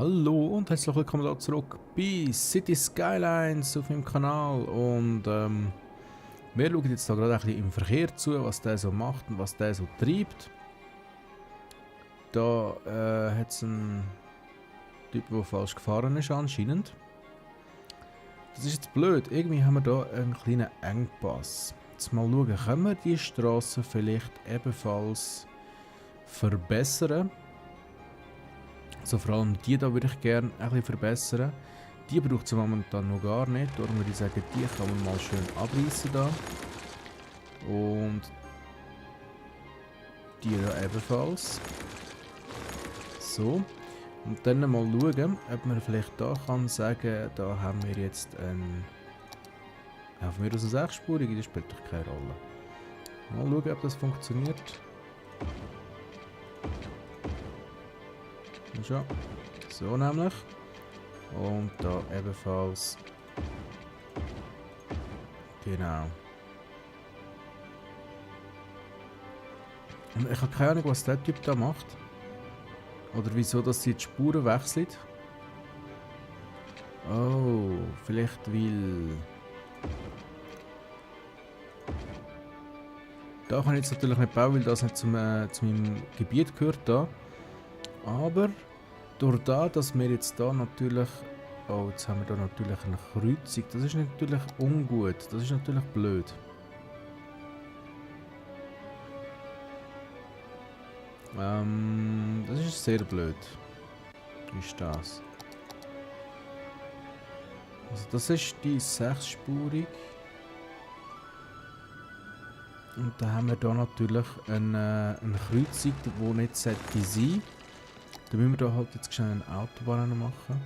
Hallo und herzlich willkommen da zurück bei City Skylines auf meinem Kanal und wir schauen jetzt da gerade ein bisschen im Verkehr zu, was der so macht und was der so treibt. Da hat es einen Typ, der falsch gefahren ist anscheinend. Das ist jetzt blöd, irgendwie haben wir da einen kleinen Engpass. Jetzt mal schauen, können wir die Straße vielleicht ebenfalls verbessern? So, vor allem die da würde ich gerne ein bisschen verbessern. Die braucht es momentan noch gar nicht. Darum würde ich sagen, die kann man mal schön abreißen da. Und die da ebenfalls. So. Und dann mal schauen, ob man vielleicht da kann sagen, da haben wir jetzt ein... Ja, von mir aus eine 6-spurige, das spielt doch keine Rolle. Mal schauen, ob das funktioniert. Schon. So nämlich. Und da ebenfalls. Genau. Und ich habe keine Ahnung, was der Typ da macht. Oder wieso, dass sie die Spuren wechselt. Oh, vielleicht weil... Da kann ich jetzt natürlich nicht bauen, weil das nicht zu meinem Gebiet gehört da. Aber... Durch das, dass wir jetzt da natürlich... Oh, jetzt haben wir da natürlich eine Kreuzung. Das ist natürlich ungut. Das ist natürlich blöd. Das ist sehr blöd. Wie ist das? Also das ist die 6-spurig. Und da haben wir da natürlich eine Kreuzung, die nicht sein sollte. Dann müssen wir da halt jetzt schnell eine Autobahn machen.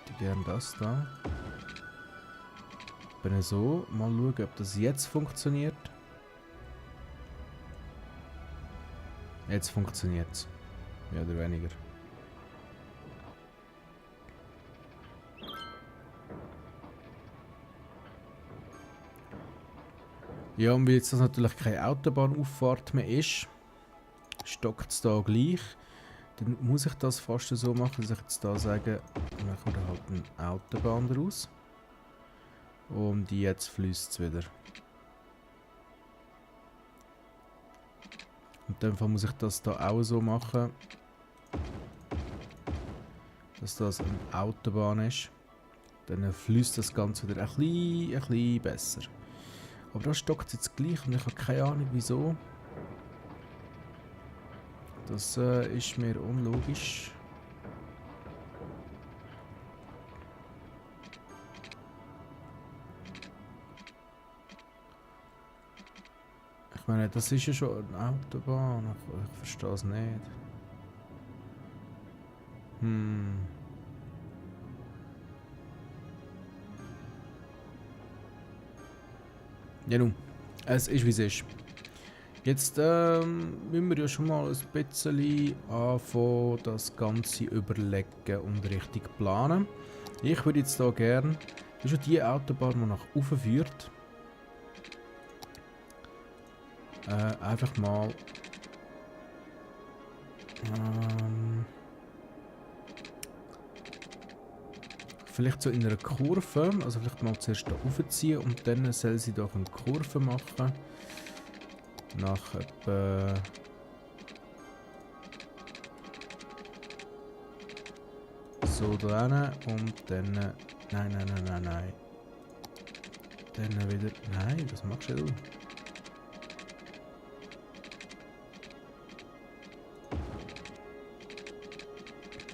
Die gerne das da. Bin so. Mal schauen, ob das jetzt funktioniert. Jetzt funktioniert es. Mehr oder weniger. Ja, und weil jetzt das natürlich keine Autobahnauffahrt mehr ist, stockt es da gleich. Dann muss ich das fast so machen, dass ich jetzt da sage, machen wir halt eine Autobahn daraus. Und jetzt fließt es wieder. Und in dem Fall muss ich das da auch so machen, dass das eine Autobahn ist. Dann fließt das Ganze wieder ein bisschen besser. Aber da stockt es jetzt gleich und ich habe keine Ahnung wieso. Das ist mir unlogisch. Ich meine, das ist ja schon eine Autobahn. Ich verstehe es nicht. Ja nun, es ist wie es ist. Jetzt müssen wir ja schon mal ein bisschen anfangen, das Ganze überlegen und richtig planen. Ich würde jetzt hier gerne, das ist ja die Autobahn, die nach oben führt. Einfach mal vielleicht so in einer Kurve, also vielleicht mal zuerst da raufziehen und dann soll sie doch eine Kurve machen. Nach etwa... so dran und dann... Nein. Dann wieder... Nein, was machst du?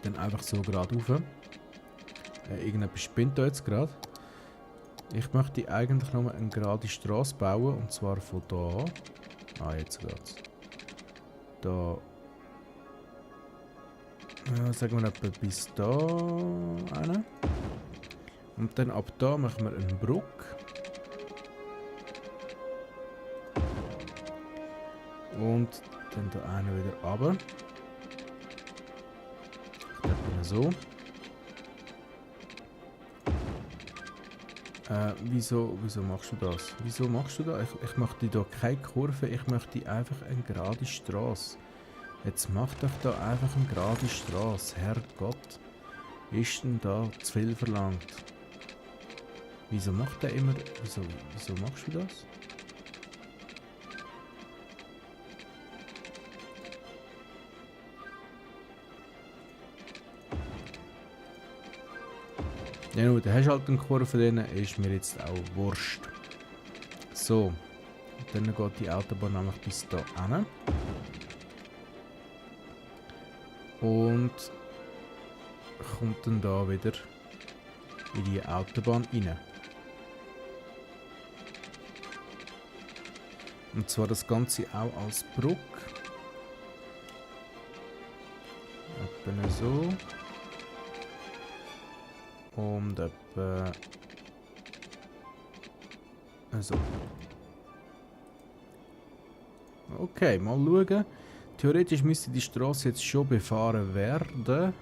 Dann einfach so gerade rauf. Irgendetwas spinnt da jetzt gerade. Ich möchte eigentlich nur eine gerade Straße bauen und zwar von da. Ah, jetzt geht's. Da. Ja, sagen wir etwa bis da rein. Und dann ab da machen wir eine Brücke. Und dann da eine wieder runter. So. Wieso machst du das? Ich möchte hier keine Kurve, ich möchte einfach eine gerade Straße. Jetzt macht doch da einfach eine gerade Straße. Herrgott. Ist denn da zu viel verlangt? Wieso macht der immer... Wieso machst du das? Ja gut, dann hast du halt einen Kurve von denen, ist mir jetzt auch wurscht. So. Dann geht die Autobahn nämlich bis da hin. Und kommt dann da wieder in die Autobahn rein. Und zwar das Ganze auch als Brücke. Etwa so. Und etwa so. Okay, mal schauen. Theoretisch müsste die Straße jetzt schon befahren werden.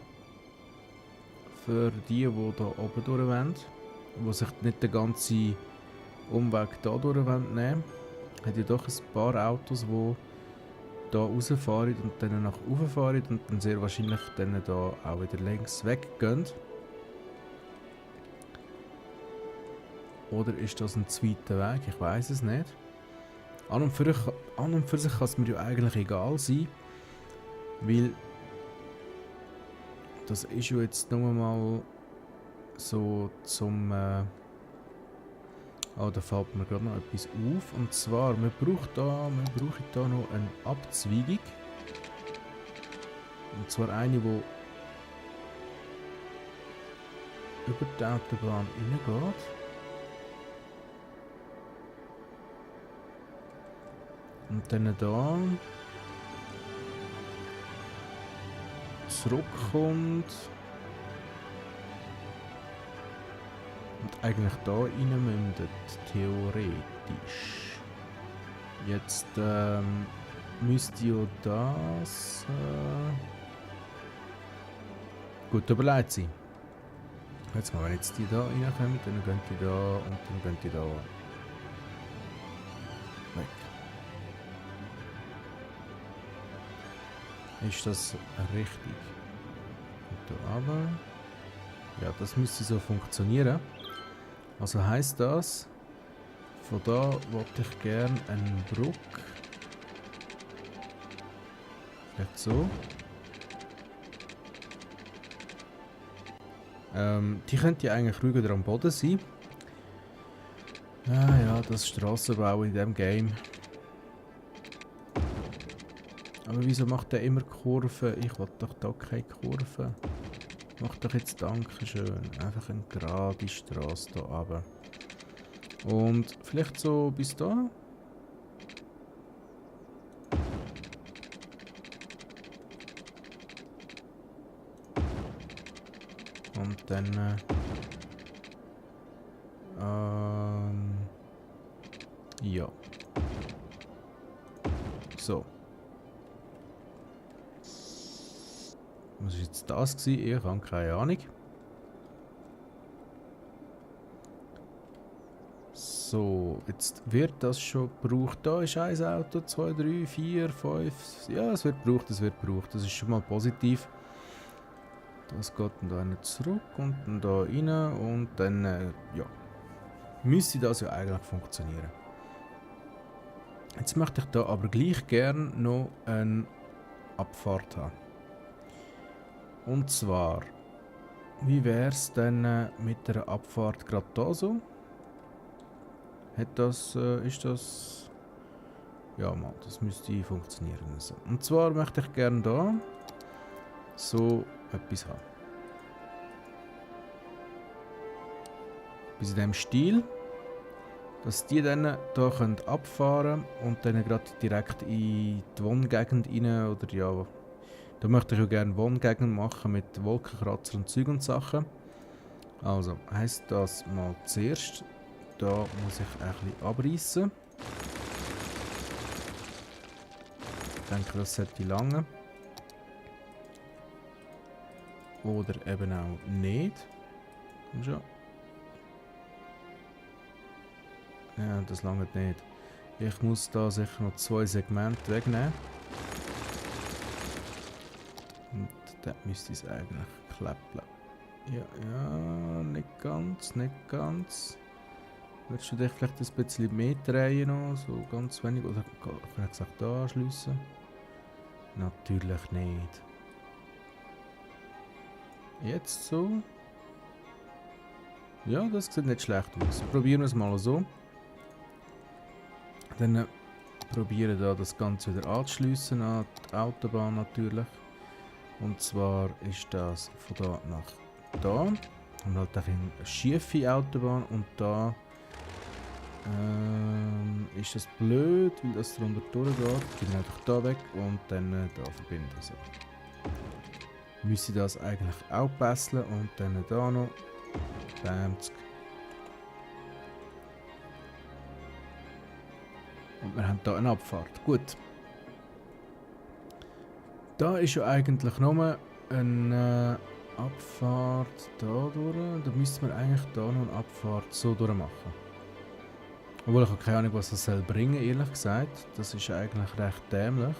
Für die da oben durch wollen. Die sich nicht den ganzen Umweg da durch nehmen wollen. Hat ja doch ein paar Autos, die da rausfahren und dann nach oben fahren und dann sehr wahrscheinlich dann da auch wieder längs weggehen. Oder ist das ein zweiter Weg? Ich weiß es nicht. An und für sich kann es mir ja eigentlich egal sein. Weil das ist ja jetzt nur mal so zum... da fällt mir gerade noch etwas auf. Und zwar, wir brauchen da noch eine Abzweigung. Und zwar eine, die über die Autobahn reingeht. Und dann da zurückkommt und eigentlich da rein mündet, theoretisch. Jetzt müsste ja das gut überlegt sein. Jetzt mal, wenn jetzt die da reinkommen, dann gehen die da und dann gehen die da weg. Ist das richtig? Und da aber. Ja, das müsste so funktionieren. Also heisst das, von da wollte ich gerne einen Brücke. Vielleicht so. Die könnte ja eigentlich ruhiger am Boden sein. Ah ja, das Strassenbau in diesem Game. Aber wieso macht der immer Kurven? Ich will doch da keine Kurven. Mach doch jetzt Dankeschön. Einfach eine gerade Straße hier runter. Und vielleicht so bis da. Und dann ja. So. Was war jetzt das gewesen? Ich habe keine Ahnung. So, jetzt wird das schon gebraucht. Da ist ein Auto, 2, 3, 4, 5. Ja, es wird gebraucht, es wird gebraucht. Das ist schon mal positiv. Das geht dann da zurück und dann da rein und dann, ja. Müsste das ja eigentlich funktionieren. Jetzt möchte ich da aber gleich gerne noch eine Abfahrt haben. Und zwar, wie wäre es denn mit der Abfahrt gerade da so? Ist das... Ja, mal, das müsste funktionieren. Also. Und zwar möchte ich gerne da so etwas haben. Bis in dem Stil, dass die dann da können abfahren und dann gerade direkt in die Wohngegend rein oder ja, da möchte ich ja gerne Wohngegend machen mit Wolkenkratzer und Zeug und Sachen. Also heisst das mal zuerst, da muss ich ein bisschen abreißen. Ich denke, das sollte lange. Oder eben auch nicht. Komm schon. Ja, das langt nicht. Ich muss da sicher noch 2 Segmente wegnehmen. Und da müsste es eigentlich klappen. Ja, nicht ganz, nicht ganz. Würdest du dich vielleicht ein bisschen mehr drehen noch? So ganz wenig? Oder kann ich gesagt da anschliessen? Natürlich nicht. Jetzt so? Ja, das sieht nicht schlecht aus. Probieren wir es mal so. Dann probieren da das Ganze wieder anzuschliessen an die Autobahn natürlich. Und zwar ist das von da nach da. Und halt eine schiefe Autobahn und da ist das blöd, weil das drunter durchgeht. Gehen wir einfach da weg und dann da verbinden. So. Müsste das eigentlich auch basteln und dann da noch. Bamsk. Und wir haben hier eine Abfahrt. Gut. Da ist ja eigentlich nur eine Abfahrt da durch. Da müsste man eigentlich da noch eine Abfahrt so durch machen. Obwohl ich habe keine Ahnung, was das soll bringen, ehrlich gesagt. Das ist eigentlich recht dämlich.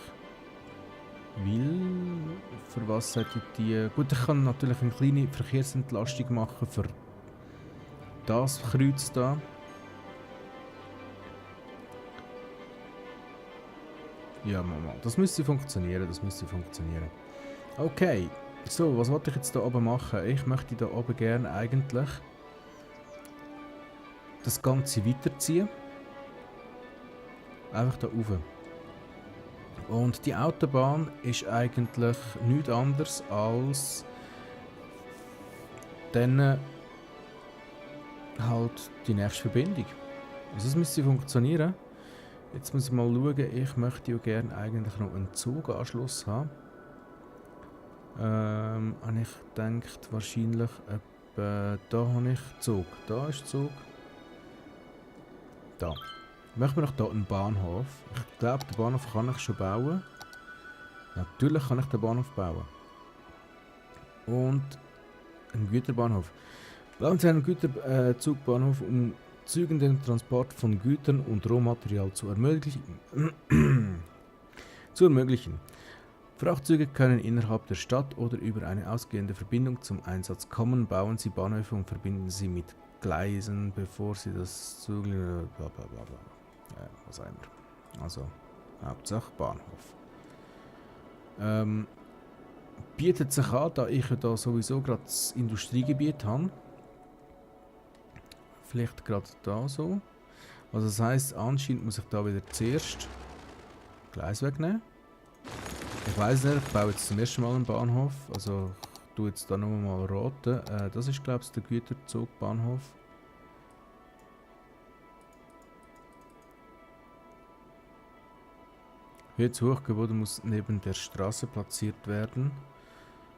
Weil, für was sollte die... Gut, ich kann natürlich eine kleine Verkehrsentlastung machen für das Kreuz da. Ja, Mama, das müsste funktionieren, das müsste funktionieren. Okay, so, was wollte ich jetzt da oben machen? Ich möchte da oben gerne eigentlich das Ganze weiterziehen. Einfach da rauf. Und die Autobahn ist eigentlich nichts anderes als dann halt die nächste Verbindung. Also es müsste funktionieren. Jetzt muss ich mal schauen, ich möchte ja gerne eigentlich noch einen Zuganschluss haben. Habe ich gedacht, wahrscheinlich etwa, da habe ich Zug. Da ist Zug. Da. Machen wir noch hier einen Bahnhof. Ich glaube, den Bahnhof kann ich schon bauen. Natürlich kann ich den Bahnhof bauen. Und einen Güterbahnhof. Bauen Sie einen Güterzugbahnhof, um zügenden Transport von Gütern und Rohmaterial zu ermöglichen. Frachtzüge können innerhalb der Stadt oder über eine ausgehende Verbindung zum Einsatz kommen. Bauen Sie Bahnhöfe und verbinden sie mit Gleisen, bevor Sie das Zug... Blablabla. Was auch immer. Also, Hauptsache Bahnhof. Bietet sich an, da ich ja da sowieso gerade das Industriegebiet habe. Vielleicht gerade da so. Also das heisst, anscheinend muss ich da wieder zuerst Gleis wegnehmen. Ich weiss nicht, ich baue jetzt zum ersten Mal einen Bahnhof. Also ich tue jetzt da nur mal raten. Das ist glaube ich der Güterzugbahnhof. Jetzt Hochgebäude muss neben der Straße platziert werden.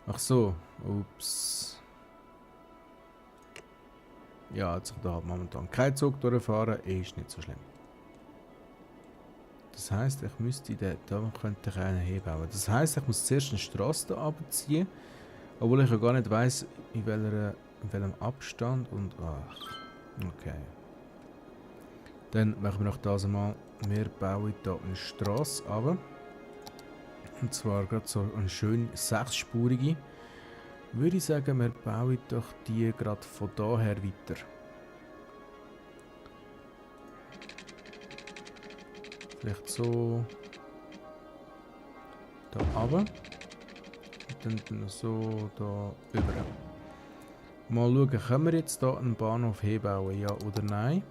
Ach so, ups. Ja, jetzt da halt momentan kein Zug durchfahren, ist nicht so schlimm. Das heisst, ich müsste da könnte ich einen hinbauen. Das heisst, ich muss zuerst eine Straße da abziehen, obwohl ich ja gar nicht weiss, in welchem Abstand und ach, okay. Dann machen wir noch das einmal. Wir bauen hier eine Straße runter. Und zwar gerade so eine schöne 6-spurige. Würde ich sagen, wir bauen doch die gerade von daher weiter. Vielleicht so da runter. Und dann so da über. Mal schauen, können wir jetzt hier einen Bahnhof hinbauen, ja oder nein?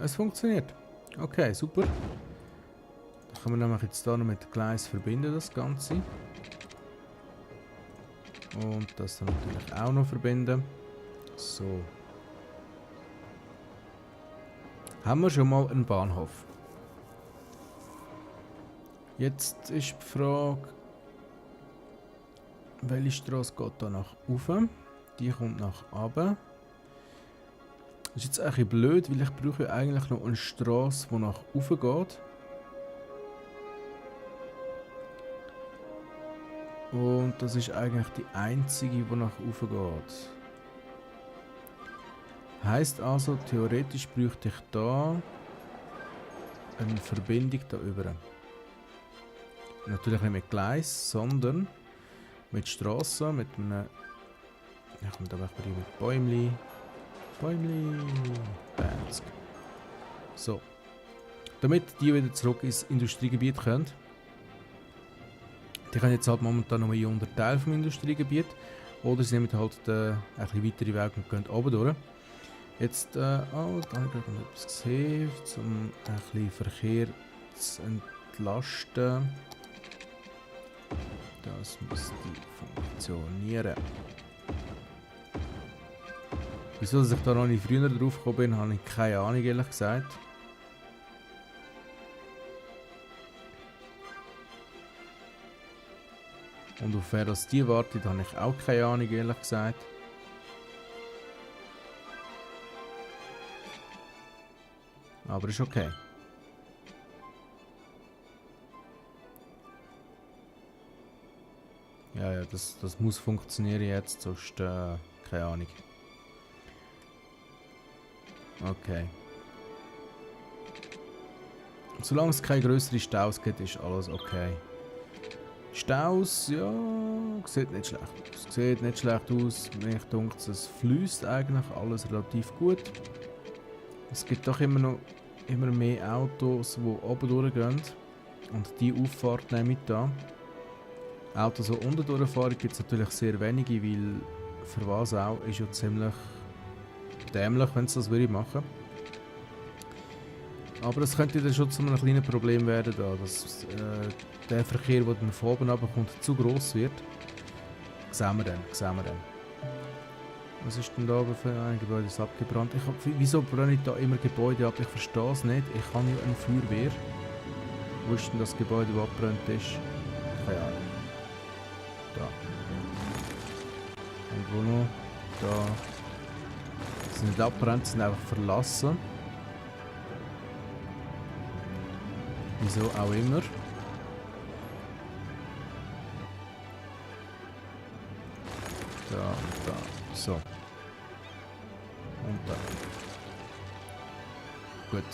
Es funktioniert. Okay, super. Dann können wir nämlich jetzt hier noch mit Gleis verbinden, das Ganze. Und das dann natürlich auch noch verbinden. So. Haben wir schon mal einen Bahnhof. Jetzt ist die Frage, welche Straße geht da nach oben? Die kommt nach unten. Das ist jetzt ein bisschen blöd, weil ich brauche eigentlich noch eine Straße, die nach oben geht. Und das ist eigentlich die einzige, die nach oben geht. Heisst also, theoretisch bräuchte ich da eine Verbindung da über. natürlich nicht mit Gleis, sondern mit Strasse, mit einem... Ja, kommt aber bei mit Bäumli. Bäumli. 20. So. Damit die wieder zurück ins Industriegebiet können. Die können jetzt halt momentan noch hier unter Teil vom Industriegebiet. Oder sie nehmen halt ein bisschen weitere Weg und gehen oben durch. Jetzt, da habe ich gerade noch etwas gesehen, um ein bisschen Verkehr zu entlasten. Das müsste funktionieren. Wieso dass ich da noch nicht früher drauf gekommen bin, habe ich keine Ahnung, ehrlich gesagt. Und auf wer das die wartet, habe ich auch keine Ahnung, ehrlich gesagt. Aber ist okay. Ja, das muss funktionieren jetzt, sonst keine Ahnung. Okay. Solange es keine größeren Staus gibt, ist alles okay. Staus, ja, sieht nicht schlecht aus. Sieht nicht schlecht aus. Mir denkt, es fließt eigentlich alles relativ gut. Es gibt doch immer mehr Autos, die oben durchgehen. Und die Auffahrt nehme ich da. Autos, die unten durchfahren, gibt es natürlich sehr wenige, weil für was auch, ist ja ziemlich dämlich, wenn sie das machen. Aber es könnte dann schon zu einem kleinen Problem werden, da, dass der Verkehr, der dann von oben runterkommt, zu gross wird. Sehen wir dann. Was ist denn da für ein Gebäude ist abgebrannt? Wieso brenne ich da immer Gebäude ab? Ich verstehe es nicht. Ich habe ja eine Feuerwehr. Wo ist denn das Gebäude, das abbrennt ist? Keine Ahnung. Da. Und wo noch? Da. Sie sind nicht abbrennt, sie sind einfach verlassen. Wieso auch immer. Da und da. So. Und da. Gut.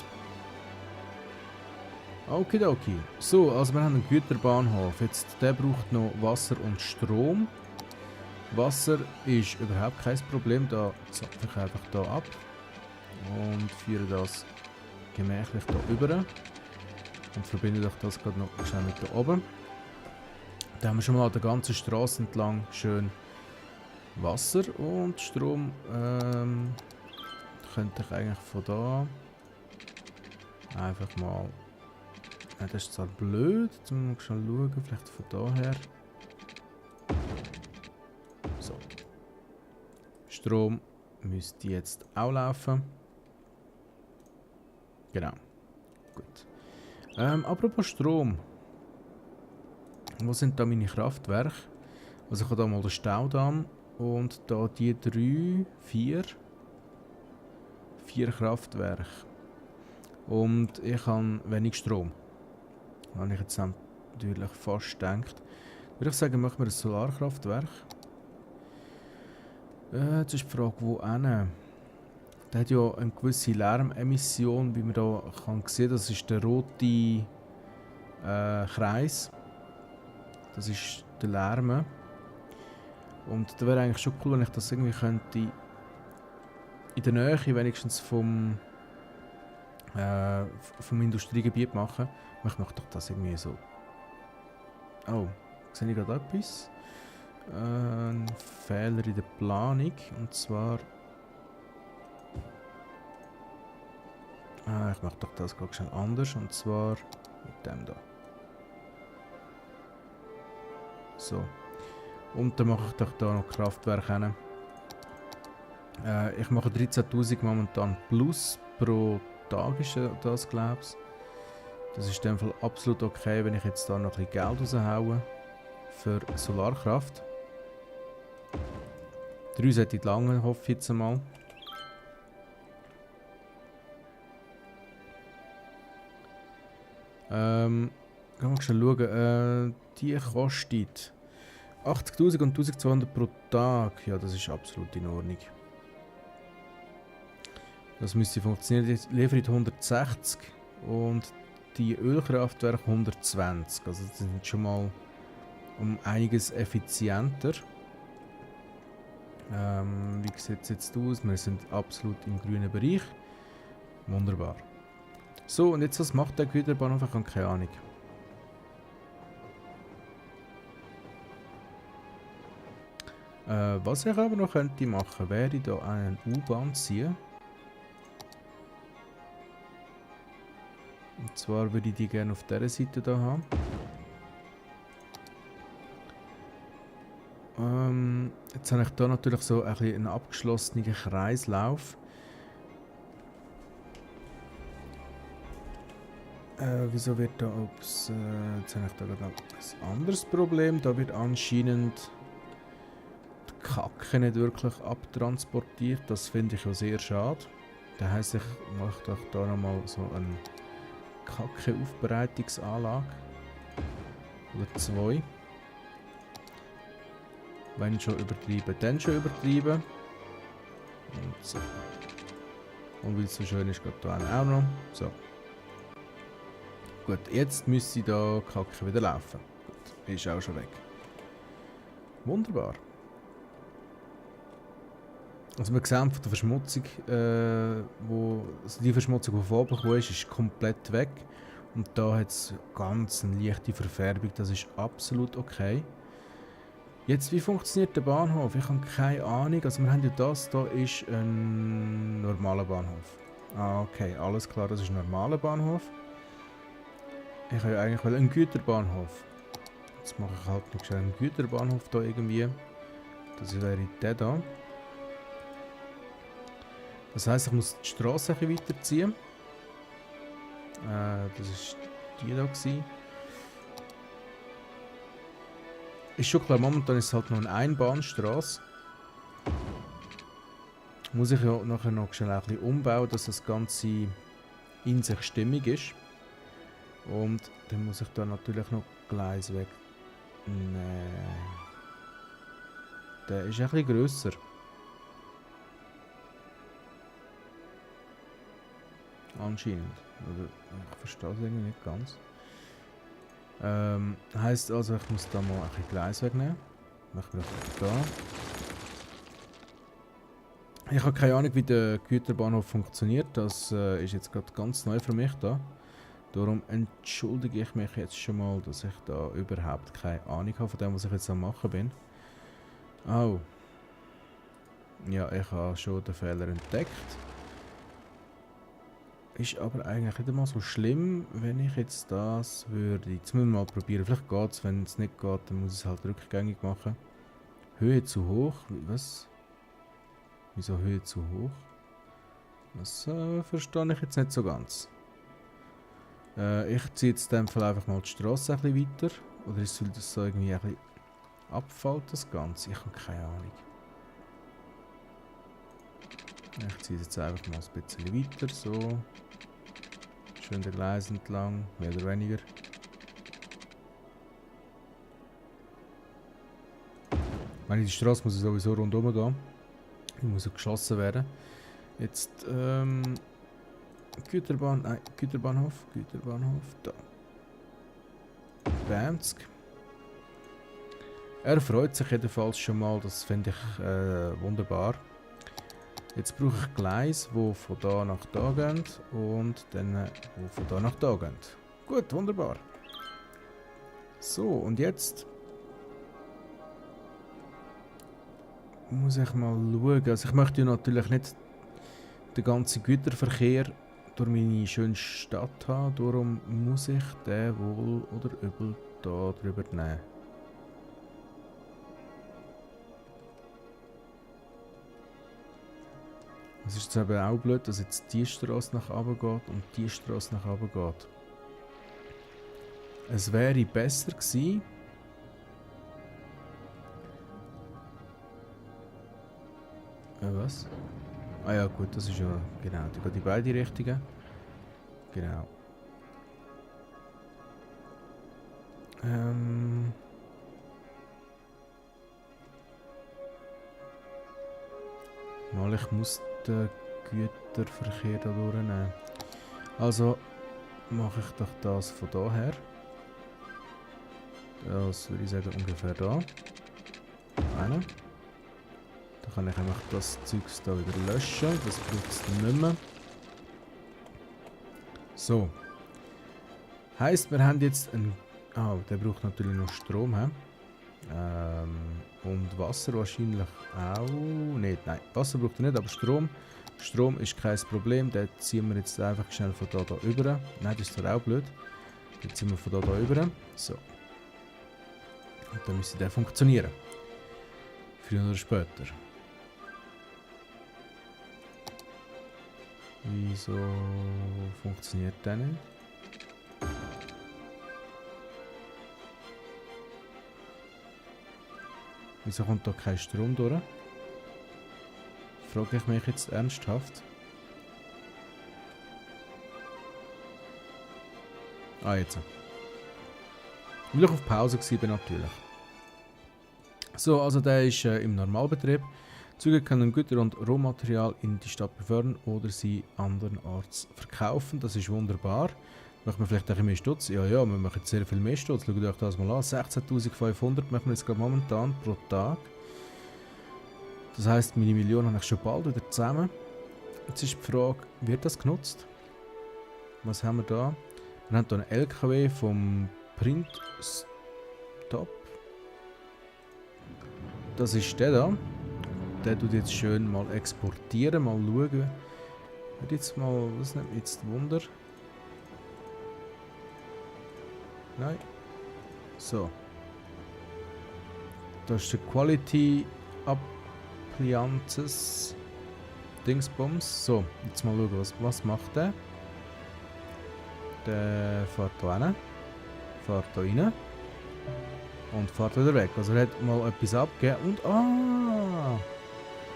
Okidoki. So, also wir haben einen Güterbahnhof. Jetzt, der braucht noch Wasser und Strom. Wasser ist überhaupt kein Problem. Da zapfe ich einfach da ab. Und führe das gemächlich da rüber. Und verbinde ich das gerade noch schnell mit da oben. Da haben wir schon mal an der ganzen Straße entlang schön Wasser und Strom. Könnte ich eigentlich von da einfach mal. Ja, das ist zwar blöd, jetzt müssen wir schon schauen, vielleicht von daher. So. Strom müsste jetzt auch laufen. Genau. Gut. Apropos Strom. Wo sind da meine Kraftwerke? Also ich habe da mal den Staudamm und da die 4 Kraftwerke. Und ich habe wenig Strom. Habe ich jetzt natürlich fast gedacht. Würde ich sagen, machen wir ein Solarkraftwerk. Jetzt ist die Frage, wo hin? Der hat ja eine gewisse Lärmemission, wie man da kann sehen. Das ist der rote Kreis. Das ist der Lärm. Und da wäre eigentlich schon cool, wenn ich das irgendwie könnte in der Nähe wenigstens vom Industriegebiet machen. Ich mache doch das irgendwie so. Oh, sehe ich gerade etwas? Ein Fehler in der Planung. Und zwar. Ich mache doch das gerade schnell anders. Und zwar mit dem da. So. Und dann mache ich doch da noch Kraftwerk hin. Ich mache 13.000 momentan plus pro Tag ist das, glaube ich. Das ist in dem Fall absolut okay, wenn ich jetzt da noch ein bisschen Geld raushaue für Solarkraft. 3 sollte ich lange, hoffe ich jetzt mal. Gehen wir schon schauen. Die kostet 80.000 und 1.200 pro Tag. Ja, das ist absolut in Ordnung. Das müsste funktionieren. Jetzt liefere ich 160 und die Ölkraftwerke 120. Also das sind schon mal um einiges effizienter. Wie sieht es jetzt aus? Wir sind absolut im grünen Bereich. Wunderbar. So, und jetzt was macht der Güterbahnhof? Ich habe keine Ahnung. Was ich aber noch könnte machen, wäre da eine U-Bahn ziehen. Und zwar würde ich die gerne auf dieser Seite da haben. Jetzt habe ich da natürlich so ein bisschen einen abgeschlossenen Kreislauf. Wieso wird da, ups, jetzt habe ich da gerade ein anderes Problem. Da wird anscheinend die Kacke nicht wirklich abtransportiert. Das finde ich auch sehr schade. Das heisst, ich mache doch da nochmal so eine Kacke-Aufbereitungsanlage. Oder 2. Wenn schon übertrieben, dann schon übertrieben. Und so. Und weil es so schön ist, geht da auch noch. So. Gut, jetzt müsste da Kacke wieder laufen. Gut, ist auch schon weg. Wunderbar. Also man sieht von der Verschmutzung, also die Verschmutzung, die vorne ist komplett weg. Und da hat es ganz eine leichte Verfärbung, das ist absolut okay. Jetzt, wie funktioniert der Bahnhof? Ich habe keine Ahnung. Also wir haben ja das, da ist ein normaler Bahnhof. Ah, okay, alles klar, das ist ein normaler Bahnhof. Ich habe ja eigentlich einen Güterbahnhof. Jetzt mache ich halt noch schnell einen Güterbahnhof da irgendwie. Das wäre der da. Das heisst, ich muss die Straße ein bisschen weiterziehen. Das ist die da gewesen. Ist schon klar, momentan ist es halt noch eine Einbahnstraße. Muss ich ja nachher noch schnell ein bisschen umbauen, dass das Ganze in sich stimmig ist. Und dann muss ich da natürlich noch Gleis weg. Nee. Der ist ein bisschen grösser. Anscheinend. Oder ich verstehe es irgendwie nicht ganz. Heisst also, ich muss da mal ein bisschen Gleis wegnehmen. Machen wir das da. Ich habe keine Ahnung, wie der Güterbahnhof funktioniert. Das ist jetzt gerade ganz neu für mich da. Darum entschuldige ich mich jetzt schon mal, dass ich da überhaupt keine Ahnung habe von dem, was ich jetzt am machen bin. Oh. Ja, ich habe schon den Fehler entdeckt. Ist aber eigentlich nicht einmal so schlimm, wenn ich jetzt das würde. Jetzt müssen wir mal probieren. Vielleicht geht es, wenn es nicht geht, dann muss ich es halt rückgängig machen. Höhe zu hoch? Was? Wieso Höhe zu hoch? Das verstehe ich jetzt nicht so ganz. Ich ziehe jetzt in dem Fall einfach mal die Straße ein bisschen weiter. Oder soll das so irgendwie ein bisschen abfällt, das Ganze? Ich habe keine Ahnung. Ich ziehe es jetzt einfach mal ein bisschen weiter, so. Schön den Gleis entlang, mehr oder weniger. Wenn ich die Straße muss ich sowieso rundherum gehen. Die muss geschlossen werden. Jetzt, Güterbahnhof, da. Bamsk. Er freut sich jedenfalls schon mal, das finde ich wunderbar. Jetzt brauche ich Gleise, die von da nach da gehen und dann die von da nach da gehen. Gut, wunderbar. So, und jetzt muss ich mal schauen. Also ich möchte ja natürlich nicht den ganzen Güterverkehr durch meine schöne Stadt haben. Darum muss ich den wohl oder übel da drüber nehmen. Es ist jetzt eben auch blöd, dass jetzt die Straße nach oben geht und die Straße nach oben geht. Es wäre besser gewesen. Was? Ah ja gut, das ist ja genau, die geht in beide Richtungen. Genau. Mal, ich muss den Güterverkehr da durchnehmen. Also, mache ich doch das von daher. Das würde ich sagen ungefähr da. Eine. Da kann ich einfach das Zeugs da wieder löschen. Das braucht es dann nicht mehr. So. Heisst, wir haben jetzt einen... Ah, der braucht natürlich noch Strom, he? Und Wasser wahrscheinlich auch nicht. Nein, Wasser braucht er nicht, aber Strom. Strom ist kein Problem. Den ziehen wir jetzt einfach schnell von da rüber. Nein, das ist doch auch blöd. Den ziehen wir von da rüber. So. Und dann müsste der funktionieren. Früher oder später. Wieso funktioniert der nicht? Wieso kommt da kein Strom durch? Frage ich mich jetzt ernsthaft. Ah, jetzt. Weil ich auf Pause war natürlich. So, also der ist im Normalbetrieb. Züge können Güter und Rohmaterial in die Stadt befördern oder sie andernorts verkaufen. Das ist wunderbar. Machen wir vielleicht ein bisschen mehr Stutz? Ja, wir machen jetzt sehr viel mehr Stutz. Schaut euch das mal an. 16.500 machen wir jetzt gerade momentan pro Tag. Das heisst, meine Million habe ich schon bald wieder zusammen. Jetzt ist die Frage, wird das genutzt? Was haben wir da? Wir haben hier einen LKW vom Print Stop. Das ist der da. Der tut jetzt schön mal exportieren, mal schauen. Wird jetzt mal, was nimmt jetzt Wunder? Nein. So. Das ist der Quality Appliances Dingsbums. So, jetzt mal schauen, was macht der? Der fährt da rein, fährt da rein und fährt wieder weg. Also er hat mal etwas abgegeben und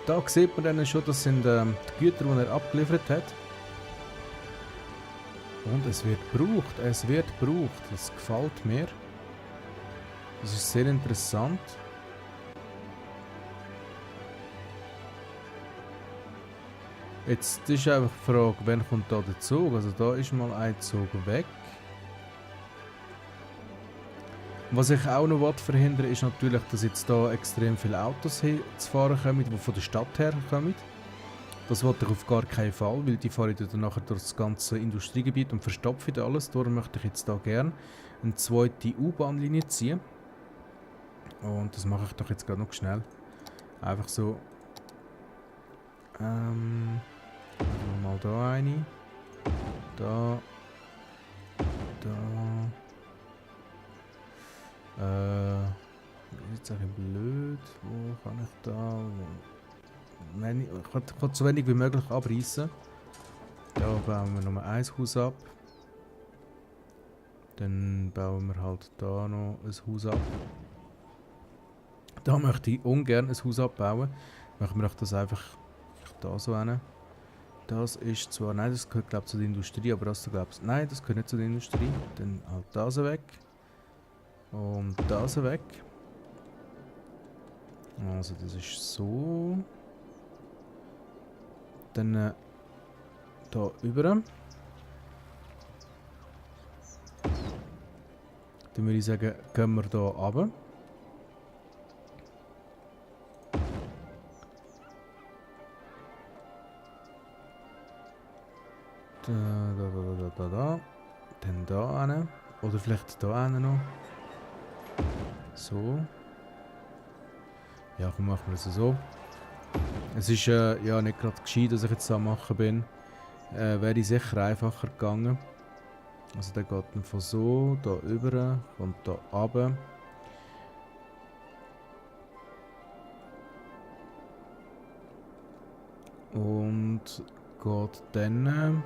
da sieht man dann schon, das sind die Güter, die er abgeliefert hat. Und es wird gebraucht, das gefällt mir. Das ist sehr interessant. Jetzt ist einfach die Frage, wann kommt da der Zug? Also da ist mal ein Zug weg. Was ich auch noch verhindern will, ist natürlich, dass jetzt da extrem viele Autos zu fahren kommen, die von der Stadt her kommen. Das wollte ich auf gar keinen Fall, weil die fahren dann nachher durch das ganze Industriegebiet und verstopfen alles. Darum möchte ich jetzt da gerne eine zweite U-Bahn-Linie ziehen. Und das mache ich doch jetzt gerade noch schnell. Einfach so. Mal da eine. Da. Ist jetzt ein bisschen blöd. Wo kann ich da? Ich kann so wenig wie möglich abreißen. Da bauen wir Nummer 1 Haus ab. Dann bauen wir halt da noch ein Haus ab. Da möchte ich ungern ein Haus abbauen. Machen wir das einfach da so hin. Das ist zwar, nein, das gehört glaube ich zu der Industrie, aber das glaubst nein, das gehört nicht zu der Industrie. Dann halt das weg. Und das weg. Also das ist so. Dann da über. Dann würde ich sagen, gehen wir hier runter. Da. Dann da hin. Oder vielleicht da hin noch. So. Ja, komm, machen wir es so. Es ist ja nicht gerade gescheit, dass ich jetzt da machen bin. Wäre sicher einfacher gegangen. Also der geht dann von so, da über, kommt da runter. Und geht dann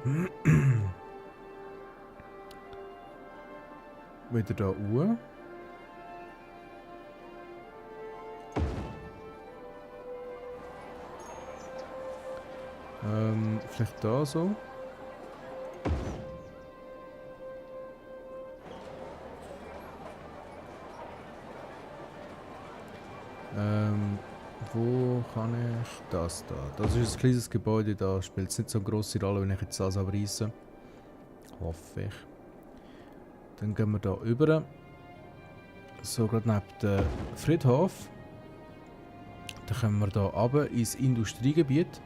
wieder da hoch. Vielleicht da so. Wo kann ich das da? Das ist ein kleines Gebäude, da spielt es nicht so eine grosse Rolle, wenn ich jetzt das abreiße. Hoffe ich. Dann gehen wir da rüber. So, gerade neben dem Friedhof. Dann kommen wir da runter ins Industriegebiet.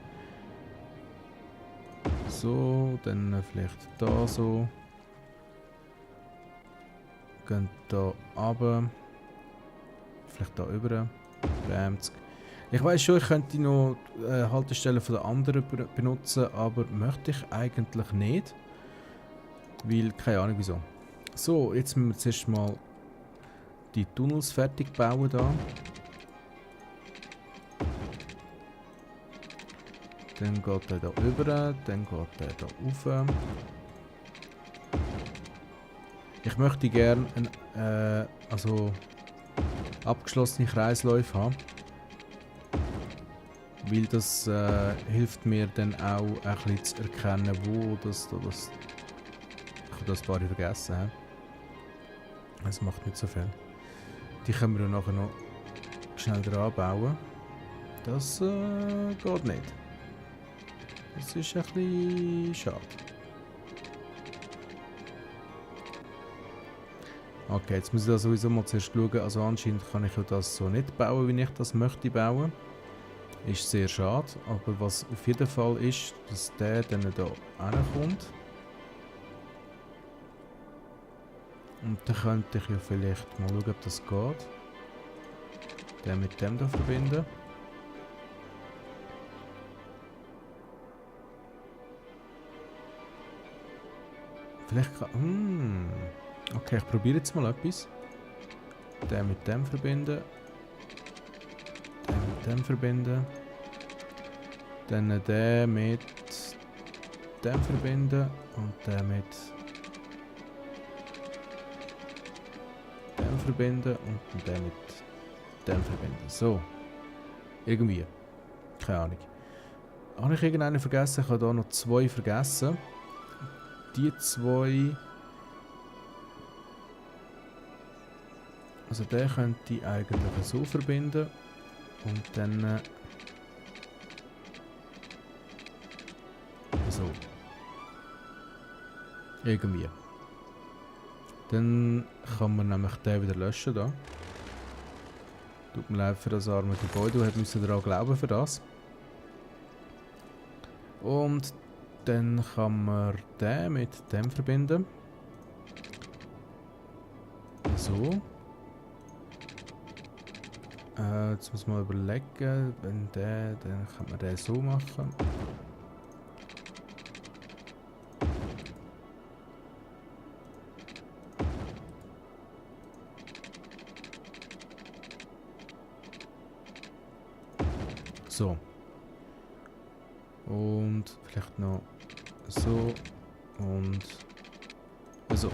So, dann vielleicht da so. Gehen da runter. Vielleicht da rüber. Bamsk. Ich weiß schon, ich könnte noch Haltestellen von den anderen benutzen, aber möchte ich eigentlich nicht. Weil, keine Ahnung wieso. So, jetzt müssen wir zuerst mal die Tunnels fertig bauen da. Dann geht der da rüber, dann geht der da rauf. Ich möchte gerne also abgeschlossene Kreisläufe haben. Weil das hilft mir dann auch ein bisschen zu erkennen, wo das. Ich habe das ein paar vergessen. Das macht nicht so viel. Die können wir dann nachher noch schnell dran bauen. Das geht nicht. Das ist ein bisschen schade. Okay, jetzt muss ich da sowieso mal zuerst schauen. Also anscheinend kann ich das so nicht bauen, wie ich das möchte bauen. Ist sehr schade, aber was auf jeden Fall ist, dass der dann da reinkommt. Und dann könnte ich ja vielleicht mal schauen, ob das geht. Den mit dem da verbinden. Vielleicht kann... Okay, ich probiere jetzt mal etwas. Den mit dem verbinden. Den mit dem verbinden. Dann den mit dem verbinden. Und den mit dem verbinden. Und den mit dem verbinden. So. Irgendwie. Keine Ahnung. Habe ich irgendeinen vergessen? Ich habe hier noch 2 vergessen. Die 2... Also den könnte ich eigentlich so verbinden. Und dann... so. Irgendwie. Dann kann man nämlich den wieder löschen da. Tut mir leid für das arme Gebäude, du musst daran glauben für das. Und dann kann man den mit dem verbinden. So. Jetzt muss man überlegen, wenn der, dann kann man den so machen. So. Und vielleicht noch so und so.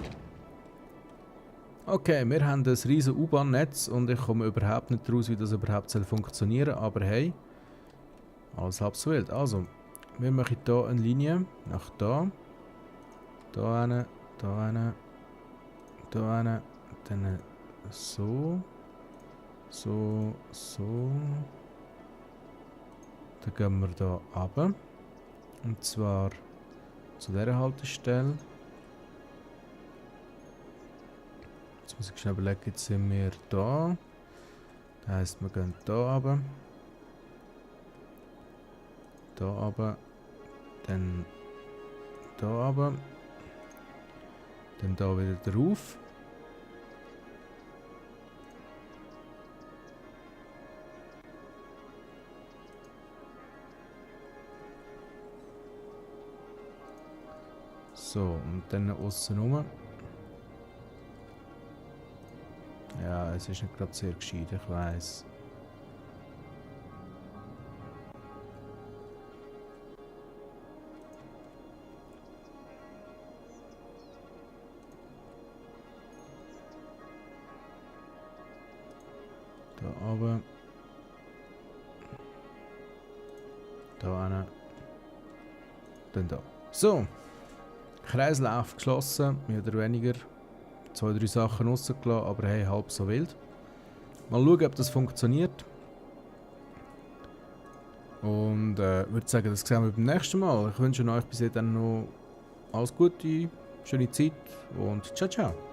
Okay, wir haben ein riesen U-Bahn-Netz und ich komme überhaupt nicht raus, wie das überhaupt funktionieren soll. Aber hey, alles halb so wild. Also, wir machen hier eine Linie nach da. Da hin, da hin, da hin, dann so. So, so. Dann gehen wir hier runter. Und zwar zu dieser Haltestelle. Jetzt muss ich schnell überlegen, jetzt sind wir da. Das heisst, wir gehen hier runter. Da runter. Dann da runter. Dann da wieder drauf. So, und dann aussen rum. Ja, es ist nicht gerade sehr gescheit, ich weiss. Da runter. Da hin. Dann da. So. Kreislauf geschlossen, mehr oder weniger. 2, 3 Sachen rausgelassen, aber hey, halb so wild. Mal schauen, ob das funktioniert. Und würde sagen, das sehen wir beim nächsten Mal. Ich wünsche euch bis dann noch alles Gute, schöne Zeit und ciao, ciao.